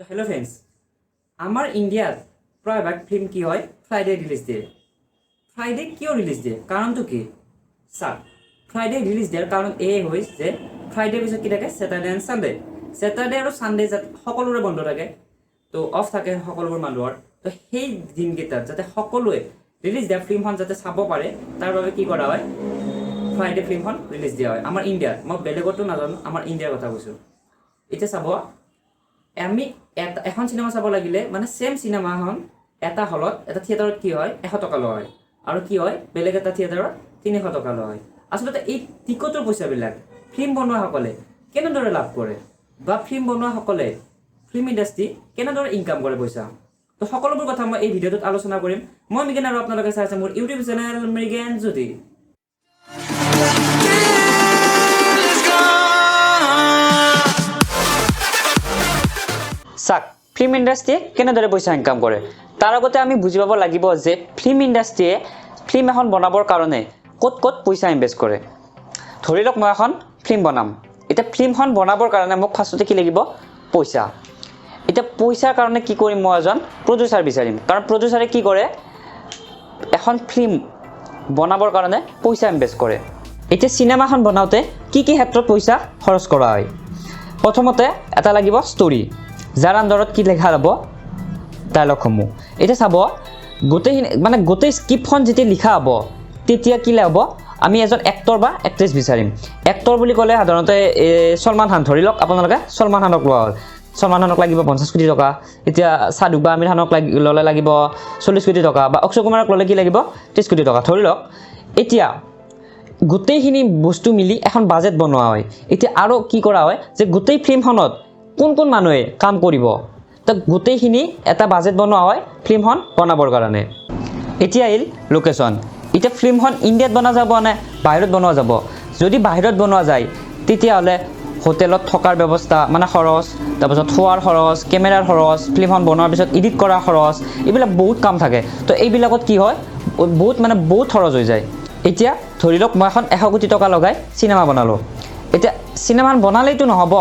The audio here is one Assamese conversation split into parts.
তো হেল্ল' ফ্ৰেণ্ডছ, আমাৰ ইণ্ডিয়াত প্ৰায়ভাগ ফিল্ম কি হয়, ফ্ৰাইডে ৰিলিজ দিয়ে। ফ্ৰাইডে কিয় ৰিলিজ দিয়ে, কাৰণটো কি? চাওক, ফ্ৰাইডে ৰিলিজ দিয়াৰ কাৰণ এয়ে হৈছে যে ফ্ৰাইডেৰ পিছত কি থাকে? Saturday and Sunday. ছেটাৰডে আৰু ছানডে যাতে সকলোৰে বন্ধ থাকে, তো অফ থাকে সকলোবোৰ মানুহৰ। তো সেই দিনকেইটাত যাতে সকলোৱে ৰিলিজ দিয়া ফিল্মখন যাতে চাব পাৰে, তাৰ বাবে কি কৰা হয়? ফ্ৰাইডে ফিল্মখন ৰিলিজ দিয়া হয় আমাৰ ইণ্ডিয়াত। মই বেলেগতো নাজানো, আমাৰ ইণ্ডিয়াৰ কথা কৈছোঁ। এতিয়া চাব, আমি এটা এখন চিনেমা চাব লাগিলে, মানে ছেম চিনেমাখন এটা হলত, এটা থিয়েটাৰত কি হয়, 100 টকা লোৱা হয় আৰু কি হয়, বেলেগ এটা থিয়েটাৰত 300 টকা লোৱা হয়। আচলতে এই টিকটৰ পইচাবিলাক ফিল্ম বনোৱাসকলে কেনেদৰে লাভ কৰে বা ফিল্ম বনোৱাসকলে, ফিল্ম ইণ্ডাষ্ট্ৰী কেনেদৰে ইনকাম কৰে পইচা, তো সকলোবোৰ কথা মই এই ভিডিঅ'টোত আলোচনা কৰিম। মই মৃগেন আৰু আপোনালোকে চাই আছে মোৰ YouTube channel Mrigen Jyoti. Is gone. চাওক, ফিল্ম ইণ্ডাষ্ট্ৰীয়ে কেনেদৰে পইচা ইনকাম কৰে, তাৰ আগতে আমি বুজি পাব লাগিব যে ফিল্ম ইণ্ডাষ্ট্ৰীয়ে ফিল্ম এখন বনাবৰ কাৰণে ক'ত ক'ত পইচা ইনভেষ্ট কৰে। ধৰি লওক, মই এখন ফিল্ম বনাম। এতিয়া ফিল্মখন বনাবৰ কাৰণে মোক ফাৰ্ষ্টতে কি লাগিব? পইচা। এতিয়া পইচাৰ কাৰণে কি কৰিম? মই এজন প্ৰডিউচাৰ বিচাৰিম। কাৰণ প্ৰডিউচাৰে কি কৰে? এখন ফিল্ম বনাবৰ কাৰণে পইচা ইনভেষ্ট কৰে। এতিয়া চিনেমাখন বনাওঁতে কি কি ক্ষেত্ৰত পইচা খৰচ কৰা হয়? প্ৰথমতে এটা লাগিব ষ্টৰী, যাৰ আণ্ডাৰত কি লেখা যাব? ডাইলগসমূহ। এতিয়া চাব, গোটেইখিনি, মানে গোটেই স্ক্ৰিপ্টখন যেতিয়া লিখা হ'ব, তেতিয়া কি হ'ব? আমি এজন এক্টৰ বা এক্ট্ৰেছ বিচাৰিম। এক্টৰ বুলি ক'লে সাধাৰণতে ছলমান খান, ধৰি লওক আপোনালোকে ছলমান খানক লোৱা হ'ল। ছলমান খানক লাগিব 50 কোটি টকা। এতিয়া শ্বাহৰুখ বা আমিৰ খানক ল'লে লাগিব 40 কোটি টকা বা অক্ষয় কুমাৰক ল'লে কি লাগিব? 30 কোটি টকা, ধৰি লওক। এতিয়া গোটেইখিনি বস্তু মিলি এখন বাজেট বনোৱা হয়। এতিয়া আৰু কি কৰা হয় যে গোটেই ফিল্মখনত কোন কোন মানুহে কাম কৰিব, তো গোটেইখিনি এটা বাজেট বনোৱা হয় ফিল্মখন বনাবৰ কাৰণে। এতিয়া আহিল লোকেশ্যন। এতিয়া ফিল্মখন ইণ্ডিয়াত বনোৱা যাব নে বাহিৰত বনোৱা যাব? যদি বাহিৰত বনোৱা যায়, তেতিয়াহ'লে হোটেলত থকাৰ ব্যৱস্থা, মানে খৰচ, তাৰপিছত খোৱাৰ খৰচ, কেমেৰাৰ খৰচ, ফিল্মখন বনোৱাৰ পিছত এডিট কৰাৰ খৰচ, এইবিলাক বহুত কাম থাকে। তো এইবিলাকত কি হয়, বহুত, মানে বহুত খৰচ হৈ যায়। এতিয়া ধৰি লওক, মই এখন 100 কোটি টকা লগাই চিনেমা বনালোঁ। এতিয়া চিনেমাখন বনালেইতো নহ'ব।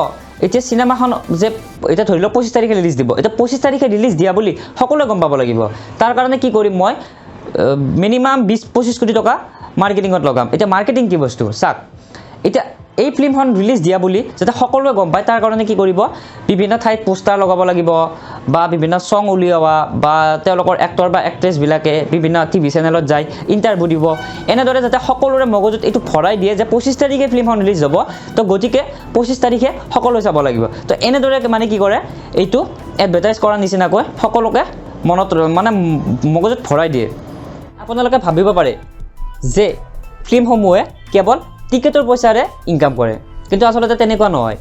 এতিয়া চিনেমাখন যে এতিয়া ধৰি লওক 25 তাৰিখে ৰিলিজ দিব, এতিয়া 25 তাৰিখে ৰিলিজ দিয়া বুলি সকলোৱে গম পাব লাগিব। তাৰ কাৰণে কি কৰিম? মই মিনিমাম 20-25 কোটি টকা মাৰ্কেটিঙত লগাম। এতিয়া মাৰ্কেটিং কি বস্তু? চাওক, এতিয়া এই ফিল্মখন ৰিলিজ দিয়া বুলি যাতে সকলোৱে গম পায়, তাৰ কাৰণে কি কৰিব? বিভিন্ন ঠাইত পোষ্টাৰ লগাব লাগিব বা বিভিন্ন ছং উলিওৱা বা তেওঁলোকৰ এক্টৰ বা এক্ট্ৰেছবিলাকে বিভিন্ন টিভি চেনেলত যায় ইণ্টাৰভিউ দিব। এনেদৰে যাতে সকলোৰে মগজুত এইটো ভৰাই দিয়ে যে 25 তাৰিখে ফিল্মখন ৰিলিজ হ'ব, তো গতিকে 25 তাৰিখে সকলোৱে চাব লাগিব। তো এনেদৰে মানে কি কৰে, এইটো এডভাৰটাইজ কৰাৰ নিচিনাকৈ সকলোকে মনত, মানে মগজুত ভৰাই দিয়ে। আপোনালোকে ভাবিব পাৰে যে ফিল্মসমূহে কেৱল টিকেটৰ পইচাৰে ইনকাম কৰে, কিন্তু আচলতে তেনেকুৱা নহয়।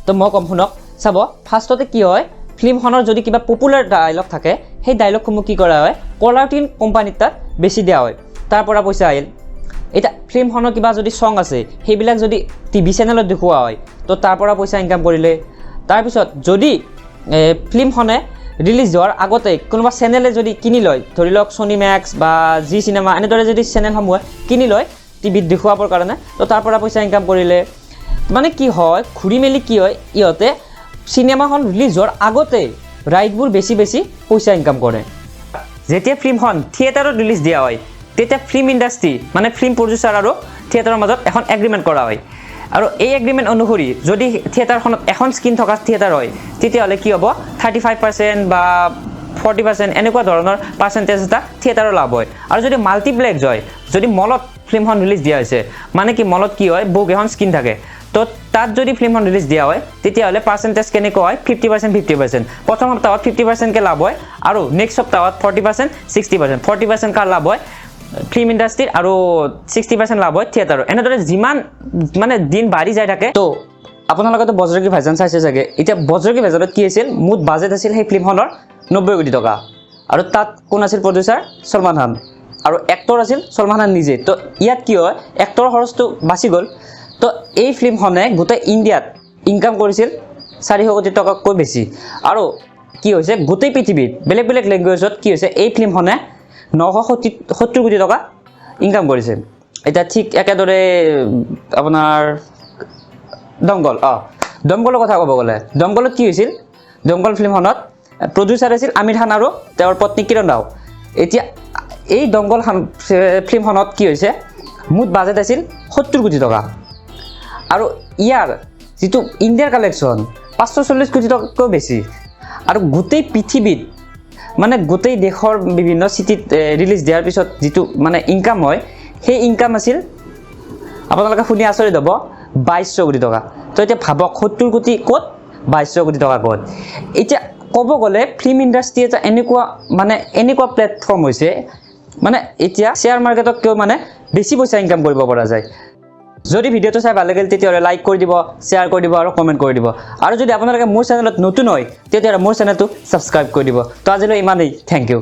তো মই ক'ম, শুনক। চাব, ফাৰ্ষ্টতে কি হয়, ফিল্মখনৰ যদি কিবা পপুলাৰ ডাইলগ থাকে, সেই ডাইলগসমূহ কি কৰা হয়? কলাৰ টিউন কোম্পানীত তাত বেছি দিয়া হয়, তাৰ পৰা পইচা আহিল। এতিয়া ফিল্মখনৰ কিবা যদি ছং আছে, সেইবিলাক যদি টিভি চেনেলত দেখুওৱা হয়, তো তাৰ পৰা পইচা ইনকাম কৰিলে। তাৰপিছত যদি ফিল্মখনে ৰিলিজ হোৱাৰ আগতে কোনোবা চেনেলে যদি কিনি লয়, ধৰি লওক ছনী মেক্স বা জি চিনেমা, এনেদৰে যদি চেনেলসমূহে কিনি লয় টিভিত দেখুৱাবৰ কাৰণে, তো তাৰ পৰা পইচা ইনকাম কৰিলে। মানে কি হয়, ঘূৰি মেলি কি হয়, ইহঁতে চিনেমাখন ৰিলিজ হোৱাৰ আগতে ৰাইটবোৰ বেছি বেছি পইচা ইনকাম কৰে। যেতিয়া ফিল্মখন থিয়েটাৰত ৰিলিজ দিয়া হয়, তেতিয়া ফিল্ম ইণ্ডাষ্ট্ৰী, মানে ফিল্ম প্ৰডিউচাৰ আৰু থিয়েটাৰৰ মাজত এখন এগ্ৰিমেণ্ট কৰা হয়। আৰু এই এগ্ৰিমেণ্ট অনুসৰি যদি থিয়েটাৰখনত এখন স্ক্ৰীণ থকা থিয়েটাৰ হয়, তেতিয়াহ'লে কি হ'ব? 35% বা 40% এনেকুৱা ধৰণৰ পাৰ্চেণ্টেজ এটা থিয়েটাৰৰ লাভ হয়। আৰু যদি মাল্টিপ্লেক্স হয়, যদি মলত ফিল্মখন ৰিলিজ দিয়া হৈছে, মানে কি, মলত কি হয়, বহুকেইখন স্ক্ৰীণ থাকে, তো তাত যদি ফিল্মখন ৰিলিজ দিয়া হয়, তেতিয়াহ'লে পাৰ্চেণ্টেজ কেনেকুৱা হয়? 50%, 50%। প্ৰথম সপ্তাহত 50%কৈ লাভ হয় আৰু নেক্সট সপ্তাহত 40%, 60%। 40% কাৰ লাভ হয়? ফিল্ম ইণ্ডাষ্ট্ৰীৰ। আৰু 60% লাভ হয় থিয়েটাৰৰ। এনেদৰে যিমান মানে দিন বাঢ়ি যাই থাকে। তো আপোনালোকেতো বজৰংগী ভাইজান চাইছে চাগে। এতিয়া বজৰংগী ভাইজানত কি আছিল? মুঠ বাজেট আছিল সেই ফিল্মখনৰ 90 কোটি টকা। আৰু তাত কোন আছিল প্ৰডিউচাৰ? ছলমান খান। আৰু এক্টৰ আছিল ছলমান খান নিজে। তো ইয়াত কি হয়, এক্টৰৰ খৰচটো বাচি গ'ল। তো এই ফিল্মখনে গোটেই ইণ্ডিয়াত ইনকাম কৰিছিল 400 কোটি টকাতকৈ বেছি। আৰু কি হৈছে, গোটেই পৃথিৱীত বেলেগ বেলেগ লেংগুৱেজত কি হৈছে, এই ফিল্মখনে 970 কোটি টকা ইনকাম কৰিছে। এতিয়া ঠিক একেদৰে আপোনাৰ দংগল, দংগলৰ কথা ক'ব গ'লে, দংগলত কি হৈছিল? দংগল ফিল্মখনত প্ৰডিউচাৰ আছিল আমিৰ খান আৰু তেওঁৰ পত্নী কিৰণ ৰাও। এতিয়া এই দংগল ফিল্মখনত কি হৈছে, মুঠ বাজেট আছিল 70 কোটি টকা আৰু ইয়াৰ যিটো ইণ্ডিয়াৰ কালেকশ্যন 540 কোটি টকাতকৈও বেছি। আৰু গোটেই পৃথিৱীত, মানে গোটেই দেশৰ বিভিন্ন চিটিত ৰিলিজ দিয়াৰ পিছত যিটো মানে ইনকাম হয়, সেই ইনকাম আছিল, আপোনালোকে শুনি আচৰিত হ'ব, 2200 কোটি টকা। তো এতিয়া ভাবক, 70 কোটি ক'ত, 2200 কোটি টকা ক'ত? এতিয়া ক'ব গ'লে ফিল্ম ইণ্ডাষ্ট্ৰি এটা এনেকুৱা মানে এনেকুৱা প্লেটফৰ্ম হৈছে, মানে এতিয়া শ্বেয়াৰ মাৰ্কেটতকৈও মানে বেছি পইচা ইনকাম কৰিব পৰা যায়। যদি ভিডিঅ'টো চাই ভাল লাগিল, তেতিয়াহ'লে লাইক কৰি দিব, শ্বেয়াৰ কৰি দিব আৰু কমেণ্ট কৰি দিব। আৰু যদি আপোনালোকে মোৰ চেনেলত নতুন হয়, তেতিয়াহ'লে মোৰ চেনেলটো ছাবস্ক্ৰাইব কৰি দিব। তো আজিলৈ ইমানেই। Thank U.